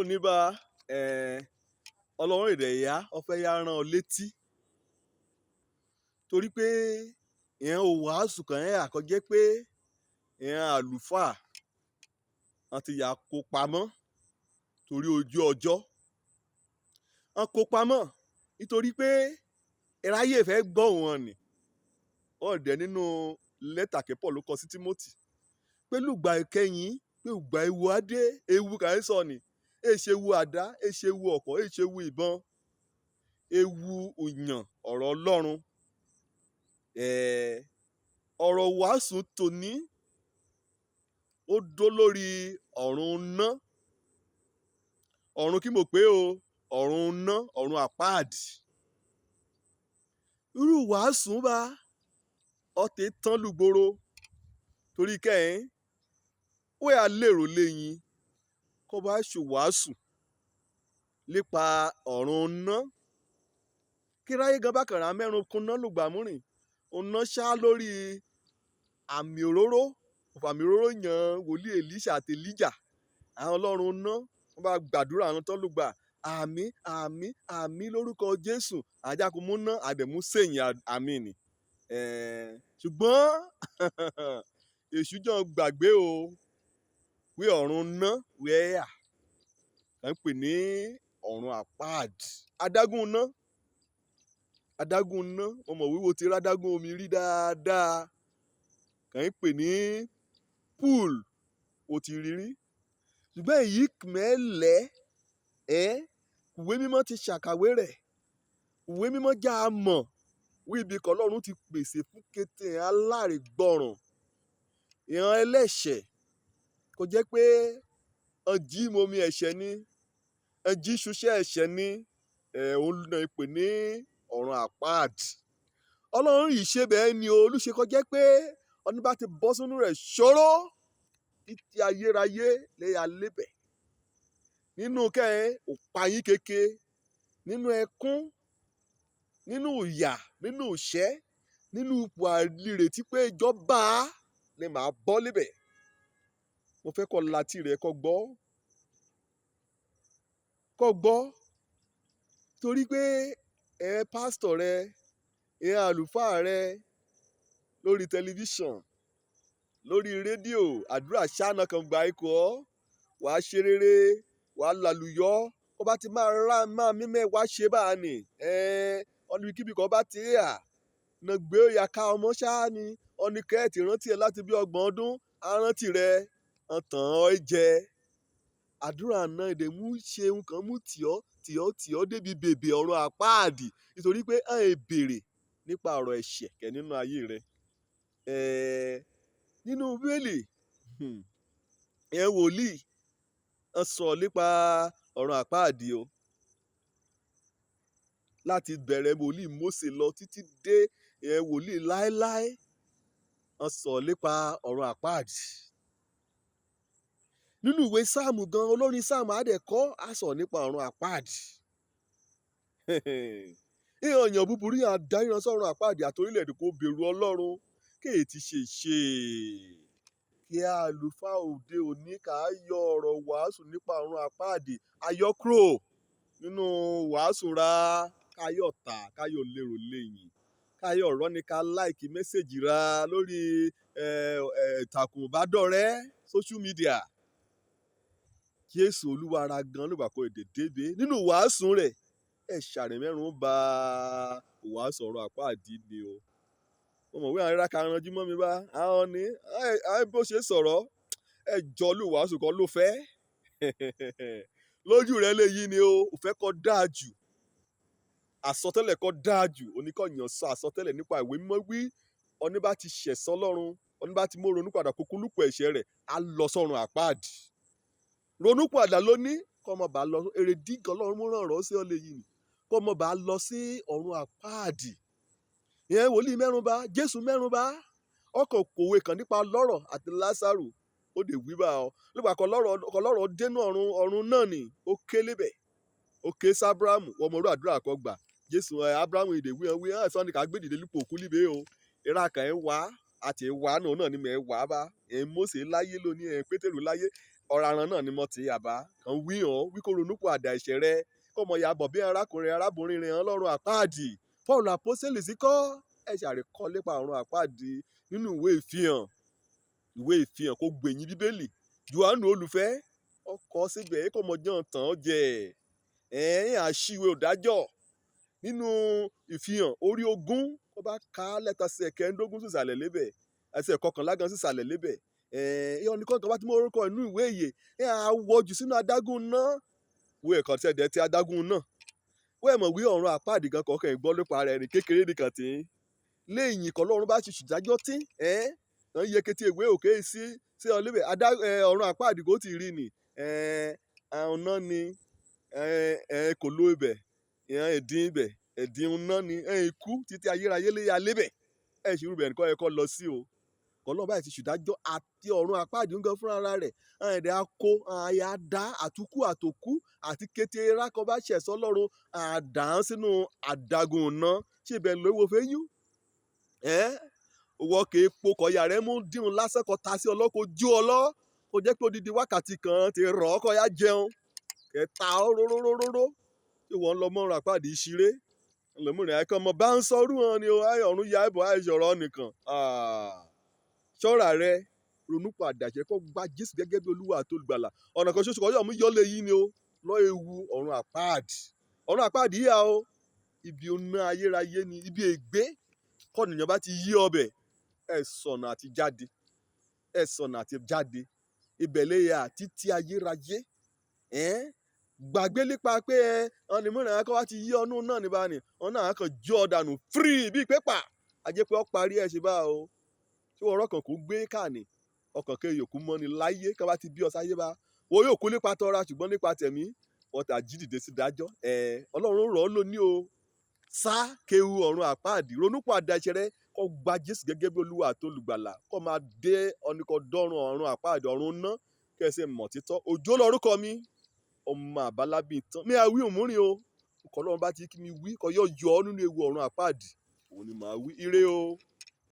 Lónìí bá Ọlọ́run rẹ̀ yá, ó fẹ́ yá rán ọ létí. Torí pé ìyẹn ò wàásù kàn ẹ́ àkọjẹ́ pé ìyẹn àlùfáà wọ́n ti yà kó pamọ́ torí ojú ọjọ́. Wọ́n kó pamọ́ nítorí pé ìráyè fẹ́ gbọ́ wọn ni. Wọ́n dẹ̀ nínú lẹ́tà kí Paul kọ sí Tímótì pé lùgbà ìkẹyìn, pé ìgbà ewu á dé, ewu kà ń sọ ni. Èé ṣe ewu àdá, èé ṣe ewu ọ̀kọ̀, èé ṣe ewu ìbọn, ewu ìyàn ọ̀rọ̀ Ọlọ́run. Ọ̀rọ̀ wàásù tòní ó dó lórí ọ̀run ná. Ọ̀run kí mo pè o, ọ̀run ná, ọ̀run àpáàdì. Irú wàásù bá ọtí tán lùgbòrò torí kẹ́hìn wẹ́ a lérò léyìn kó bá ṣe wàásù nípa ọ̀run ná. Kí ráyé gan bá kàrà mẹ́run kunná lùgbàmúrìn, òun ná ṣá lórí àmì òróró, àmì òróró yan wòlíì Èlíṣà àti Èlíjà. Àwọn Ọlọ́run ná, wọ́n bá gbàdúrà àwọn tán lùgbà. Àmín, àmín, àmín lórúkọ Jésù. Àjàkú mú ná, àdẹ̀mú sèyìn àmín ni. Ṣùgbọ́n èṣù jọ gbàgbé o, wí ọ̀run ná, wí ẹ́yà. À ń pè ní ọ̀run àpáàdì. Adágún ná, adágún ná, mo mọ̀ wíwo ti rádágún omi rí dáadáa. Kà ń pè ní pool, o ti rí rí. Ṣùgbọ́n èyí mẹ́lẹ̀ ẹ́, ìwé mímọ́ ti ṣàkàwé rẹ̀. Ìwé mímọ́ já a mọ̀ wí ibi kan Ọlọ́run ti pèsè fún kété aláìgbọràn, ìran ẹlẹ́ṣẹ̀. Kò jẹ́ pé ọjí momi ẹ̀ṣẹ̀ ni, ọjí ṣuṣẹ́ ẹ̀ṣẹ̀ ni, òun náà pè ní ọ̀run àpáàdì. Ọlọ́run yìí ṣe bẹ́ẹ̀ ni o, olúṣe kò jẹ́ pé ọní bá ti bọ́ sínú rẹ̀ ṣòro títí ayérayé lè ya lébẹ̀. Nínú kẹ́hìn òpayín keke, nínú ẹkún, nínú ìyà, nínú ìṣẹ́, nínú ipò àìlérètí pé ìjọba ni màá bọ́ lébẹ̀. Mo fẹ́ kó latí rẹ̀ kó gbọ́. Kó gbọ́. Torí pé ẹ pásítọ̀ rẹ, ẹ àlùfáà rẹ lórí tẹlifíṣàn, lórí rédíò, àdúrà ṣáná kan gba ikọ̀ ọ́, wàá ṣe rere, wàá làlùyọ́. Kó bá ti máa rá máa mímẹ́ wá ṣe báà ni. Ọ̀nà kíbi kan bá ti à, nà gbé ó ya ká ọmọ ṣáá ni. Ọ̀nì kẹ́ẹ̀tì rántí ẹ láti bí ọgbọ̀n ọdún, á rántí rẹ, ọ̀n tàn ọ́ jẹ. Àdúrà náà èdè mú ṣe nǹkan mú tì ọ́, tì ọ́, tì ọ́ débi bèbè ọ̀run àpáàdì. Nítorí pé à ń béèrè nípa ọ̀rọ̀ ẹ̀ṣẹ̀ kẹ́ nínú ayé rẹ. Nínú Bíbélì, ìyẹn wòlíì ń sọ nípa ọ̀run àpáàdì o. Láti bẹ̀rẹ̀ wòlíì Mósè lọ títí dé ìyẹn wòlíì láéláé, ń sọ nípa ọ̀run àpáàdì. Nínú ìwé Sáàmù gan, olórin Sáàmù á dẹ̀ kọ́, á sọ nípa ọ̀run àpáàdì. Ìhàn èèyàn búburú yàn darí wọn sọ́run àpáàdì àti orílẹ̀-èdè kò bẹ̀rù Ọlọ́run. Kéè ti ṣe ṣe. Kí àlùfáà òde òní ká yọ ọ̀rọ̀ wàásù nípa ọ̀run àpáàdì, àyọkúrò nínú wàásù ra káyọ̀ tà, káyọ̀ lérò léyìn. Káyọ̀ ọ̀rọ̀ ni ká láìkì mẹ́sẹ̀gì ra lórí ìtàkùn ìbádọ́rẹ́ social media. Jésù Olúwa ra gan ló bá kó èdè débé nínú wàásù rẹ̀. Ẹ ṣàrẹ̀mẹ́rún bá wàásù ọ̀run àpáàdì ni o. Mo mọ̀ wí àwọn ará kan ranjú mọ́ mi bá. Àwọn ni, bó ṣe sọ̀rọ̀, ẹ jọ lù wàásù kan ló fẹ́. Lójú rẹ léyìí ni o, ò fẹ́ kó dáa jù. Àsọtẹ́lẹ̀ kó dáa jù. Oníkọ̀yàn sọ àsọtẹ́lẹ̀ nípa ìwé mímọ́ wí. Ọní bá ti ṣẹ̀ sọ́lọ́run, ọní bá ti mú ronúpìwàdà kúkú lùpọ̀ ẹ̀ṣẹ̀ rẹ̀, á lọ sọ́run àpáàdì. Ronúpìwàdà ló ní kó má bá lọ. Èrèdí kan Ọlọ́run mú ràn ọ́ sí ọ léyìí ni. Kó má bá lọ sí ọ̀run àpáàdì. Ìyẹn wòlíì mẹ́rùn bá, Jésù mẹ́rùn bá. Ọkọ̀ kòwe kan nípa lọ́rọ̀ àti Lásárù. Ó dè wí bá ọ. Nígbà kan lọ́rọ̀ dénú ọ̀run, ọ̀run náà ni ó ké lébẹ̀. Ó ké sí Ábúráhámù, wọ́n mọ irú àdúrà kan gbà. Jésù, Ábúráhámù èdè wí, wí, ẹ̀ sọ ní ká gbé dìde lípò òkú líbe o. Ìra kan ẹ̀ wá, àti ẹ̀ wá náà ni mẹ̀ wá bá. Ẹ̀ Mósè láyé lónìí, ẹ̀ Pétérù láyé. Ọ̀ràràn náà ni mo ti yàbá kan wí hàn wí kó ronúpọ̀ àdá ẹ̀ṣẹ̀ rẹ kọ́mọ ya bọ̀ bí arákùnrin arábìnrin rẹ̀ hàn lọ́rùn àpáàdì. Paul àpọ́sítélì sí kọ́ ẹ̀ ṣàríkọ́ lépa ọ̀run àpáàdì nínú ìwé ìfihàn. Ìwé ìfihàn kó gbẹ̀yìn Bíbélì. Jòhánù olùfẹ́ ọkọ̀ síbẹ̀ kọ́ mọ jẹ́ tàn án jẹ ẹ̀ẹ́n àṣìwé òdájọ́ nínú ìfihàn orí 20 kó bá ka lẹ́tà sí ẹ̀kẹ́ńdógún sísàlẹ̀ lébẹ̀, ẹsẹ̀ 11 gan sísàlẹ̀ lébẹ̀. Ẹ̀ẹ́n ìyọ́n nìkan kan bá ti mú orúkọ inú ìwé ìyè ẹ̀ á wọ́jú sínú adágún náà. Wo ẹ̀kọ́ tí ẹ̀dẹ̀ ti adágún náà wọ́n ẹ̀ mọ̀ wí ọ̀run àpáàdì gan kọ̀ọ̀kan ìgbọ́ nípa rẹ̀ ní kékeré nìkan tí léyìn kọ́ lọ́run bá ti ṣìdájọ́ tí ẹ̀ ń yẹ kété ìwé òkè sí sí ọlẹ́bẹ̀ ọ̀run àpáàdì kò tí ì rí ni àwọn náà ni kò lo ibẹ̀ ẹ̀dín ibẹ̀ ẹ̀dín náà ni ikú títí ayérayé lé ya lébẹ̀ ẹ̀ ṣe irú bẹ̀ nìkan ẹ̀ kọ́ lọ sí o. Kọ́lọ́run báyìí ti ṣìdájọ́ àti ọ̀run àpáàdì ń gan fúnra rẹ̀ ẹ̀dẹ̀ akó àyà dá àtúkù àtòkú àti kété rákọ bá ṣẹ̀ sọ́lọ́run àdán sínú àdágún iná. Ṣé ibẹ̀ lówó fẹ́ yún ẹ́ wọ kè é po kọ̀yà rẹ mú díhun lásán kọ ta sí ọlọ́ kó jó ọlọ́ kó jẹ́ pé odidi wákàtí kan ti rọ̀ ọ́ kọ́ ya jẹun kẹta ọ́ róróróró. Ṣé wọ́n lọ mọ́run àpáàdì ìṣiré ńlọmọrin àìkọ́ ọmọ bá ń sọrú wọn ni o. Ọ̀run ya ẹ̀bọ̀ àìsọ̀rọ̀ nìkan. Ṣọ́ra rẹ, ronúpọ̀ àdàṣe kó gba Jésù gẹ́gẹ́ bí Olúwa àti Olùgbàlà. Ọ̀nà kan ṣoṣo kan yọ̀ mú yọ́lé yìí ni o lọ ewu ọ̀run àpáàdì. Ọ̀run àpáàdì yíyá o, ibi oná ayérayé ni, ibi ègbé kọ́nìyàn bá ti yí ọbẹ̀ ẹ̀ sọ̀nà àti jáde, ẹ̀ sọ̀nà àti jáde ibẹ̀ lè yà títí ayérayé. Gbàgbé nípa pé ẹ ọ̀nì mìíràn akọ́ wá ti yí ọnú náà ní báni ọ̀nà àkàn jọ dànù free bíi pépà ajẹ́ pé ọ parí ẹ̀ ṣe bá o. Ṣé ọ̀rọ̀ kan kò gbé kàní ọkàn kẹ́ yòókù mọ́ni láyé ká bá ti bí ọ sáyé bá wo yóò kú nípa tọ́ra ṣùgbọ́n nípa tẹ̀mí ọ̀tà jídìde sí dájọ́. Ọlọ́run rọ̀ ọ́ lóní o. Sá kéwu ọ̀run àpáàdì, ronúpọ̀ àdàṣẹ rẹ kó gba Jésù gẹ́gẹ́ bí Olúwa àti Olùgbàlà kó máa dé ọ̀nìkan dọ́run ọ̀run àpáàdì ọ̀run ná kẹsẹ̀ mọ̀ títọ́. Òjò lórúkọ mi ọmọ àbálábí tán mi àwí òmùrìn o. Kọ́ lọ́run bá ti kí mi wí kọ́ yọ yọ ọ́ nínú ewu ọ̀run àpáàdì òun ni màá wí. Ire o.